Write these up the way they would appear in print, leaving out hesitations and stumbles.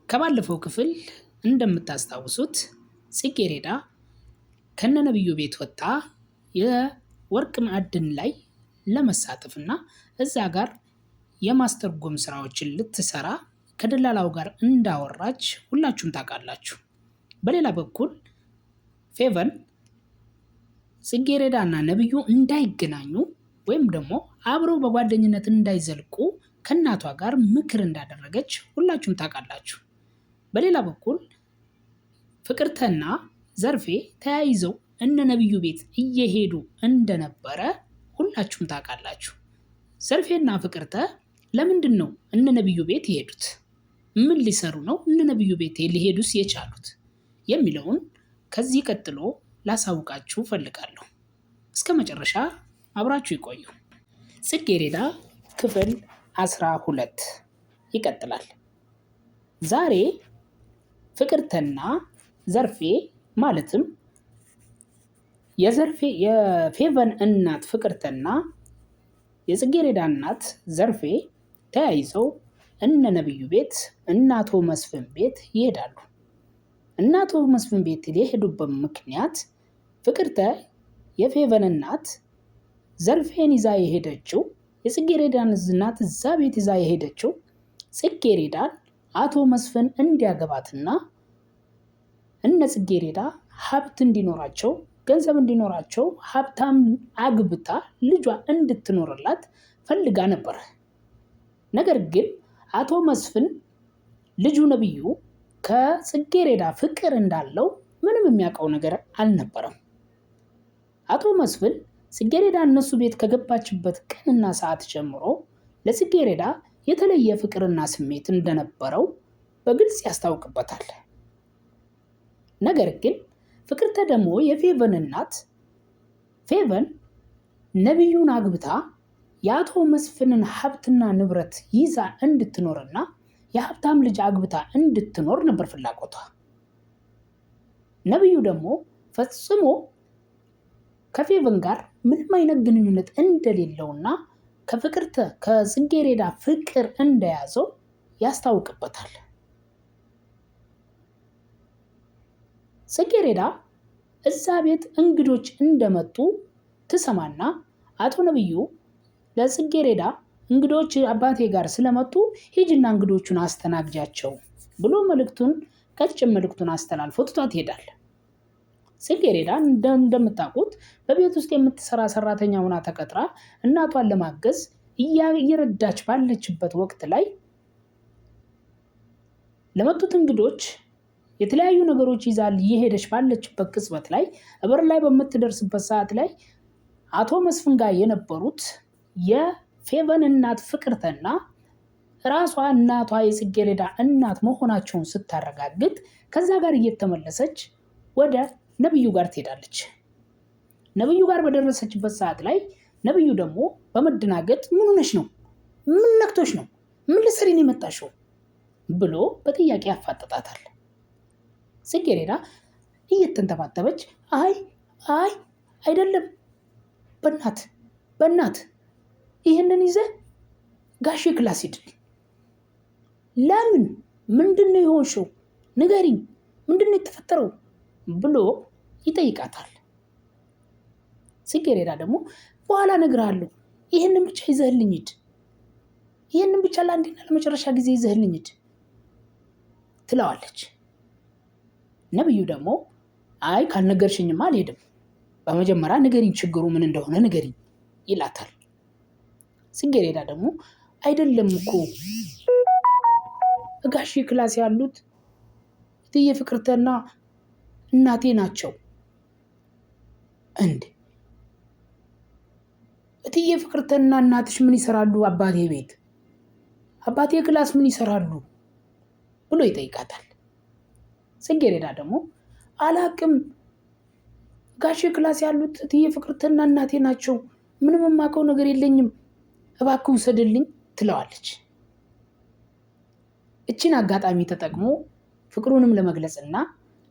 ከባለፈው ክፍል እንደምታስታውሱት ጽጌሬዳ ከነነብዩ ቤት ወጥታ የወርቅ ማዕድን ላይ ለመሳተፍና እዛ ጋር የማስተርጎም ስራዎችን ልትሰራ ከደላላው ጋር እንዳወራች ሁላችሁም ታውቃላችሁ። በሌላ በኩል ፌቨን ጽጌሬዳና ነብዩ እንዳይገናኙ ወይም ደግሞ አብረው በጓደኝነት እንዳይዘልቁ ከእናቷ ጋር ምክር እንዳደረገች ሁላችሁም ታውቃላችሁ። በሌላ በኩል ፍቅርተና ዘርፌ ተያይዘው እነ ነብዩ ቤት እየሄዱ እንደነበረ ሁላችሁም ታውቃላችሁ። ዘርፌና ፍቅርተ ለምንድን ነው እነ ነብዩ ቤት የሄዱት? ምን ሊሰሩ ነው እነ ነብዩ ቤት ሊሄዱስ የቻሉት የሚለውን ከዚህ ቀጥሎ ላሳውቃችሁ ፈልጋለሁ። እስከ መጨረሻ አብራችሁ ይቆዩ። ጽጌሬዳ ክፍል 12 ይቀጥላል። ዛሬ ፍቅርተና ዘርፌ ማለትም የዘርፌ የፌቨን እናት ፍቅርተና የጽጌሬዳ እናት ዘርፌ ተያይዘው እነ ነብዩ ቤት እነ አቶ መስፍን ቤት ይሄዳሉ። እነ አቶ መስፍን ቤት የሄዱበት ምክንያት ፍቅርተ የፌቨን እናት ዘርፌን ይዛ የሄደችው የጽጌሬዳን እናት እዛ ቤት ይዛ የሄደችው ጽጌሬዳን አቶ መስፍን እንዲያገባትና እነ ጽጌሬዳ ሀብት እንዲኖራቸው ገንዘብ እንዲኖራቸው ሀብታም አግብታ ልጇ እንድትኖርላት ፈልጋ ነበር። ነገር ግን አቶ መስፍን ልጁ ነብዩ ከጽጌሬዳ ፍቅር እንዳለው ምንም የሚያውቀው ነገር አልነበረም። አቶ መስፍን ጽጌሬዳ እነሱ ቤት ከገባችበት ቀንና ሰዓት ጀምሮ ለጽጌሬዳ የተለየ ፍቅርና ስሜት እንደነበረው በግልጽ ያስታውቅበታል። ነገር ግን ፍቅርተ ደግሞ የፌቨን እናት ፌቨን ነቢዩን አግብታ የአቶ መስፍንን ሀብትና ንብረት ይዛ እንድትኖርና የሀብታም ልጅ አግብታ እንድትኖር ነበር ፍላጎቷ። ነቢዩ ደግሞ ፈጽሞ ከፌቨን ጋር ምንም አይነት ግንኙነት እንደሌለውና ከፍቅርተ ከጽጌሬዳ ፍቅር እንደያዘው ያስታውቅበታል። ጽጌሬዳ እዛ ቤት እንግዶች እንደመጡ ትሰማና አቶ ነብዩ ለጽጌሬዳ እንግዶች አባቴ ጋር ስለመጡ ሂጅና እንግዶቹን አስተናግጃቸው ብሎ መልእክቱን ቀጭን መልእክቱን አስተላልፎ ትቷት ይሄዳል። ጽጌሬዳ እንደምታውቁት በቤት ውስጥ የምትሰራ ሰራተኛ ሆና ተቀጥራ እናቷን ለማገዝ እየረዳች ባለችበት ወቅት ላይ ለመጡት እንግዶች የተለያዩ ነገሮች ይዛል እየሄደች ባለችበት ቅጽበት ላይ በር ላይ በምትደርስበት ሰዓት ላይ አቶ መስፍን ጋር የነበሩት የፌቨን እናት ፍቅርተና ራሷ እናቷ የጽጌሬዳ እናት መሆናቸውን ስታረጋግጥ ከዛ ጋር እየተመለሰች ወደ ነብዩ ጋር ትሄዳለች። ነብዩ ጋር በደረሰችበት ሰዓት ላይ ነብዩ ደግሞ በመደናገጥ ምን ሆነሽ ነው? ምን ነክቶሽ ነው? ምን ልትሰሪ ነው የመጣሽው? ብሎ በጥያቄ ያፋጥጣታል። ጽጌሬዳ እየተንተባተበች አይ አይ አይደለም፣ በናት በናት ይህንን ይዘህ ጋሼ class ሂድልኝ። ለምን? ምንድን ነው የሆንሽው? ንገሪኝ፣ ምንድን ነው የተፈጠረው ብሎ ይጠይቃታል። ጽጌሬዳ ደግሞ በኋላ እነግርሃለሁ፣ ይህንን ብቻ ይዘህልኝ ሂድ፣ ይህንን ብቻ ለአንዴና ለመጨረሻ ጊዜ ይዘህልኝ ሂድ ትለዋለች። ነብዩ ደግሞ አይ ካልነገርሽኝማ አልሄድም፣ በመጀመሪያ ንገሪኝ፣ ችግሩ ምን እንደሆነ ንገሪኝ ይላታል። ጽጌሬዳ ደግሞ አይደለም እኮ እጋሺ class ያሉት እትዬ ፍቅርተና እናቴ ናቸው። እንዴ እትዬ ፍቅርተና እናትሽ ምን ይሰራሉ አባቴ ቤት? አባቴ class ምን ይሰራሉ ብሎ ይጠይቃታል። ጽጌሬዳ ደግሞ አላቅም ጋሼ class ያሉት እትዬ ፍቅርተና እናቴ ናቸው። ምንም የማውቀው ነገር የለኝም፣ እባክህ ውሰድልኝ ትለዋለች። እችን አጋጣሚ ተጠቅሞ ፍቅሩንም ለመግለጽና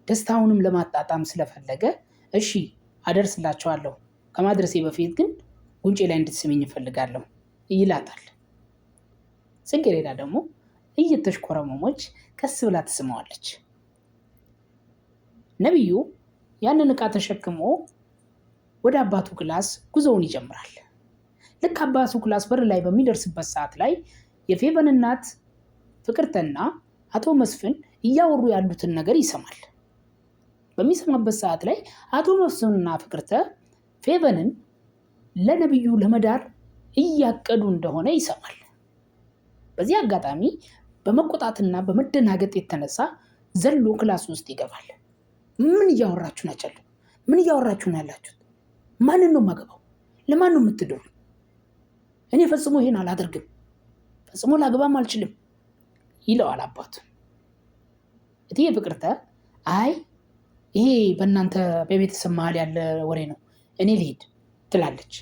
ደስታውንም ለማጣጣም ስለፈለገ እሺ አደርስላቸዋለሁ፣ ከማድረሴ በፊት ግን ጉንጬ ላይ እንድትስሚኝ እፈልጋለሁ ይላታል። ጽጌሬዳ ደግሞ እየተሽኮረመመች ቀስ ብላ ትስመዋለች። ነቢዩ ያንን ዕቃ ተሸክሞ ወደ አባቱ class ጉዞውን ይጀምራል። ልክ አባቱ class በር ላይ በሚደርስበት ሰዓት ላይ የፌቨን እናት ፍቅርተና አቶ መስፍን እያወሩ ያሉትን ነገር ይሰማል። በሚሰማበት ሰዓት ላይ አቶ መስፍንና ፍቅርተ ፌቨንን ለነቢዩ ለመዳር እያቀዱ እንደሆነ ይሰማል። በዚህ አጋጣሚ በመቆጣትና በመደናገጥ የተነሳ ዘሎ class ውስጥ ይገባል። ምን እያወራችሁ ናቸው? ምን እያወራችሁ ነው ያላችሁት? ማንን ነው የማገባው? ለማን ነው የምትድሩ? እኔ ፈጽሞ ይሄን አላደርግም፣ ፈጽሞ ላገባም አልችልም ይለዋል አባቱ። እትዬ ፍቅርተ አይ ይሄ በእናንተ በቤተሰብ መሀል ያለ ወሬ ነው፣ እኔ ልሂድ ትላለች።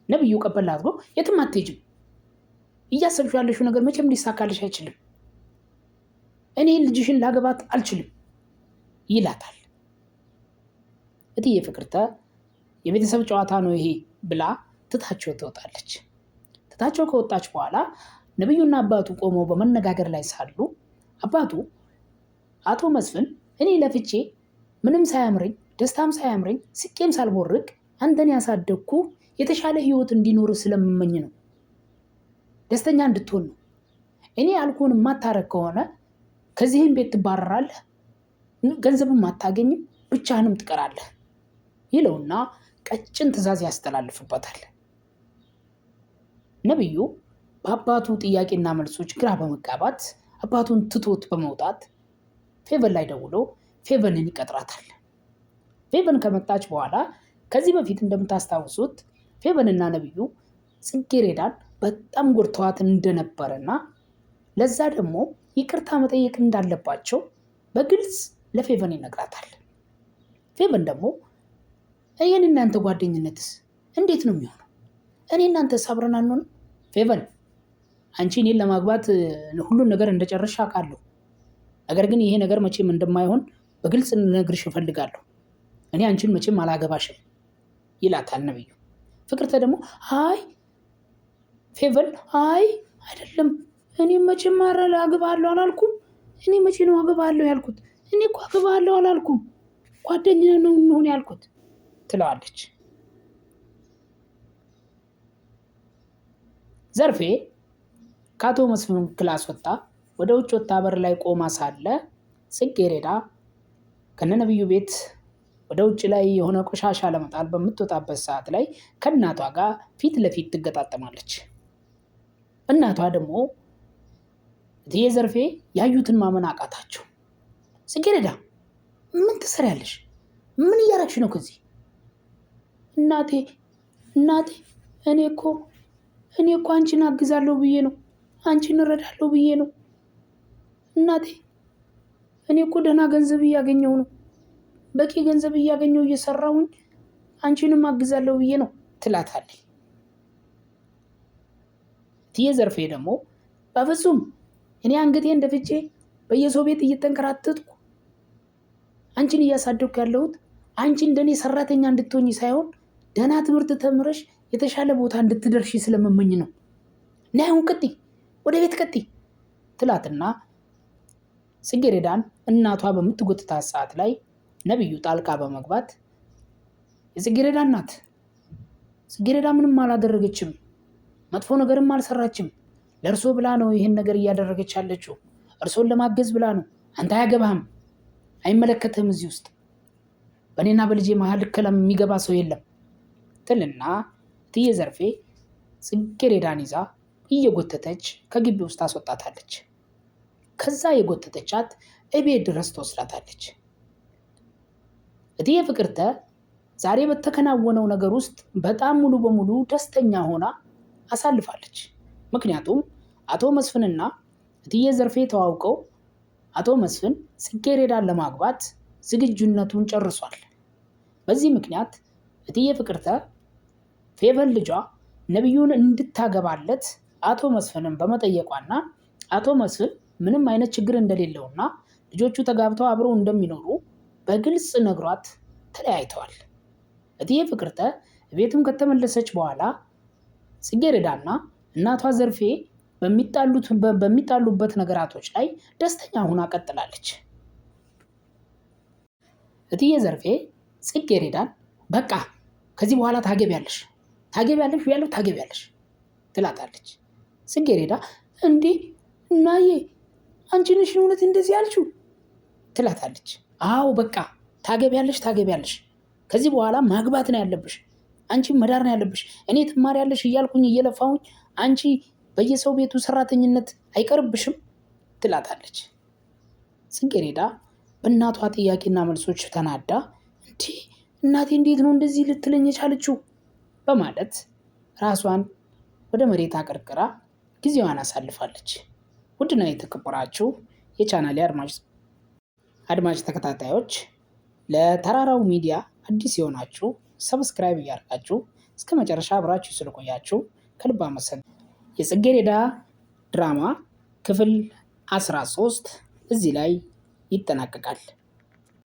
ነብዩ ቀበል አድርጎ የትም አትሄጂም፣ እያሰብሽው ያለሽው ነገር መቼም ሊሳካልሽ አይችልም፣ እኔ ልጅሽን ላገባት አልችልም ይላታል። እትዬ ፍቅርተ የቤተሰብ ጨዋታ ነው ይሄ ብላ ትታቸው ትወጣለች። ትታቸው ከወጣች በኋላ ነብዩና አባቱ ቆመው በመነጋገር ላይ ሳሉ አባቱ አቶ መስፍን እኔ ለፍቼ ምንም ሳያምረኝ ደስታም ሳያምረኝ ስቄም ሳልቦርቅ አንተን ያሳደግኩ የተሻለ ህይወት እንዲኖር ስለምመኝ ነው፣ ደስተኛ እንድትሆን ነው። እኔ ያልኩህን የማታረግ ከሆነ ከዚህም ቤት ትባረራለህ፣ ገንዘብም አታገኝም፣ ብቻህንም ትቀራለህ ይለውና ቀጭን ትዕዛዝ ያስተላልፍበታል። ነቢዩ በአባቱ ጥያቄና መልሶች ግራ በመጋባት አባቱን ትቶት በመውጣት ፌቨን ላይ ደውሎ ፌቨንን ይቀጥራታል። ፌቨን ከመጣች በኋላ ከዚህ በፊት እንደምታስታውሱት ፌቨንና ነቢዩ ጽጌሬዳን በጣም ጎድተዋት እንደነበረና ለዛ ደግሞ ይቅርታ መጠየቅ እንዳለባቸው በግልጽ ለፌቨን ይነግራታል። ፌቨን ደግሞ ይህን እናንተ ጓደኝነትስ እንዴት ነው የሚሆነው? እኔ እናንተስ አብረን አንሆንም? ፌቨን አንቺ እኔን ለማግባት ሁሉን ነገር እንደጨረስሽ አውቃለሁ። ነገር ግን ይሄ ነገር መቼም እንደማይሆን በግልጽ ልነግርሽ እፈልጋለሁ። እኔ አንቺን መቼም አላገባሽም ይላታል ነብዩ። ፍቅርተ ደግሞ አይ ፌቨን አይ አይደለም፣ እኔ መቼም ኧረ አገባለሁ አላልኩም። እኔ መቼ ነው አገባለሁ ያልኩት? እኔ እኮ አገባለሁ አላልኩም፣ ጓደኛ ነው እንሆን ያልኩት ትለዋለች። ዘርፌ ከአቶ መስፍን class ወጣ ወደ ውጭ ወጥታ በር ላይ ቆማ ሳለ ጽጌሬዳ ከነነብዩ ቤት ወደ ውጭ ላይ የሆነ ቆሻሻ ለመጣል በምትወጣበት ሰዓት ላይ ከእናቷ ጋር ፊት ለፊት ትገጣጠማለች። እናቷ ደግሞ እትዬ ዘርፌ ያዩትን ማመን አቃታቸው። ጽጌረዳ ምን ትሰሪያለሽ? ምን እያረግሽ ነው ከዚህ? እናቴ እናቴ እኔ እኮ እኔ እኮ አንቺን አግዛለሁ ብዬ ነው፣ አንቺን እረዳለሁ ብዬ ነው እናቴ። እኔ እኮ ደህና ገንዘብ እያገኘሁ ነው፣ በቂ ገንዘብ እያገኘሁ እየሰራሁኝ አንቺንም አግዛለሁ ብዬ ነው ትላታለች። እትዬ ዘርፌ ደግሞ በፍጹም እኔ አንገቴን ደፍቼ በየሰው ቤት እየተንከራተትኩ አንቺን እያሳደግኩ ያለሁት አንቺ እንደኔ ሰራተኛ እንድትሆኝ ሳይሆን ደህና ትምህርት ተምረሽ የተሻለ ቦታ እንድትደርሺ ስለምመኝ ነው። ነይ አሁን ቀጥይ፣ ወደ ቤት ቀጥይ ትላትና ጽጌረዳን እናቷ በምትጎትታት ሰዓት ላይ ነቢዩ ጣልቃ በመግባት የጽጌረዳ እናት ጽጌረዳ ምንም አላደረገችም፣ መጥፎ ነገርም አልሰራችም። ለእርሶ ብላ ነው ይህን ነገር እያደረገች ያለችው። እርሶን ለማገዝ ብላ ነው። አንተ አያገባህም፣ አይመለከትህም። እዚህ ውስጥ በእኔና በልጄ መሀል ከለም የሚገባ ሰው የለም ትልና እትዬ ዘርፌ ጽጌረዳን ይዛ እየጎተተች ከግቢ ውስጥ አስወጣታለች። ከዛ የጎተተቻት እቤት ድረስ ትወስዳታለች። እትዬ ፍቅርተ ዛሬ በተከናወነው ነገር ውስጥ በጣም ሙሉ በሙሉ ደስተኛ ሆና አሳልፋለች። ምክንያቱም አቶ መስፍንና እትዬ ዘርፌ ተዋውቀው አቶ መስፍን ጽጌረዳን ለማግባት ዝግጁነቱን ጨርሷል። በዚህ ምክንያት እትዬ ፍቅርተ ፌቨን ልጇ ነቢዩን እንድታገባለት አቶ መስፍንን በመጠየቋና አቶ መስፍን ምንም አይነት ችግር እንደሌለውና ልጆቹ ተጋብተው አብረው እንደሚኖሩ በግልጽ ነግሯት ተለያይተዋል። እትዬ ፍቅርተ ቤቱን ከተመለሰች በኋላ ጽጌረዳና እናቷ ዘርፌ በሚጣሉበት ነገራቶች ላይ ደስተኛ ሁና ቀጥላለች። እትዬ ዘርፌ ጽጌረዳን በቃ ከዚህ በኋላ ታገቢያለሽ፣ ታገቢያለሽ ያለው ታገቢያለሽ ትላታለች። ጽጌረዳ እንዴ እናዬ አንቺ ነሽ እውነት እንደዚህ ያልሽው? ትላታለች። አዎ በቃ ታገቢያለሽ፣ ታገቢያለሽ ከዚህ በኋላ ማግባት ነው ያለብሽ፣ አንቺ መዳር ነው ያለብሽ። እኔ ትማሪያለሽ እያልኩኝ እየለፋሁኝ አንቺ በየሰው ቤቱ ሰራተኝነት አይቀርብሽም ትላታለች። ጽጌረዳ በእናቷ ጥያቄና መልሶች ተናዳ እንዴ እናቴ እንዴት ነው እንደዚህ ልትለኝ የቻለችው? በማለት ራሷን ወደ መሬት አቀርቅራ ጊዜዋን አሳልፋለች። ውድና የተከበራችሁ የቻናሌ አድማጭ ተከታታዮች፣ ለተራራው ሚዲያ አዲስ የሆናችሁ subscribe እያደረጋችሁ እስከ መጨረሻ አብራችሁ ስለቆያችሁ ከልብ አመሰግናለሁ። የጽጌረዳ ድራማ ክፍል 13 እዚህ ላይ ይጠናቀቃል።